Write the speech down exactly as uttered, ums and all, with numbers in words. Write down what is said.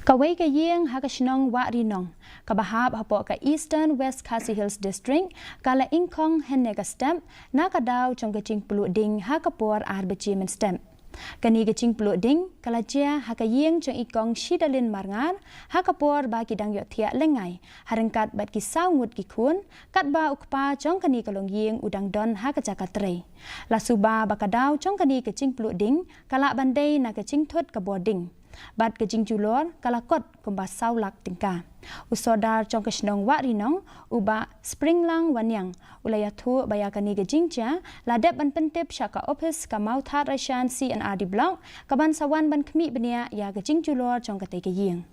Kawei ka ïing ha ka shnong Wahrinong kaba hap hapoh ka Eastern West Khasi Hills District ka la ingkhong hynne ka step na ka daw jong ka jingpluh ding ha ka por ar baje mynstep. Kane ka jingpluh ding ka la jia ha ka ïing jong i Kong Shidalin Marngar ha ka por ba ki dang ïohthiah lyngngai ha ryngkat bad ki saw ngut ki khun, katba u kpa jong kane ka longïing u dang don ha ka jaka trei. La suba ba ka daw jong kane ka jingpluh ding ka lah ban dei na ka jingthut ka bor ding, bad ka jingjulor ka la kot kumba saw lak tyngka. U sordar jong ka shnong Wahrinong, u Bah Springlang Wanniang, u la ïathuh ba ïa kane ka jingjia la dep ban pyntip sha ka ophis ka Mawthadraishan C and R D Block ka ban sa wan ban khmih bniah ïa ka jingjulor jong katei ka ïing.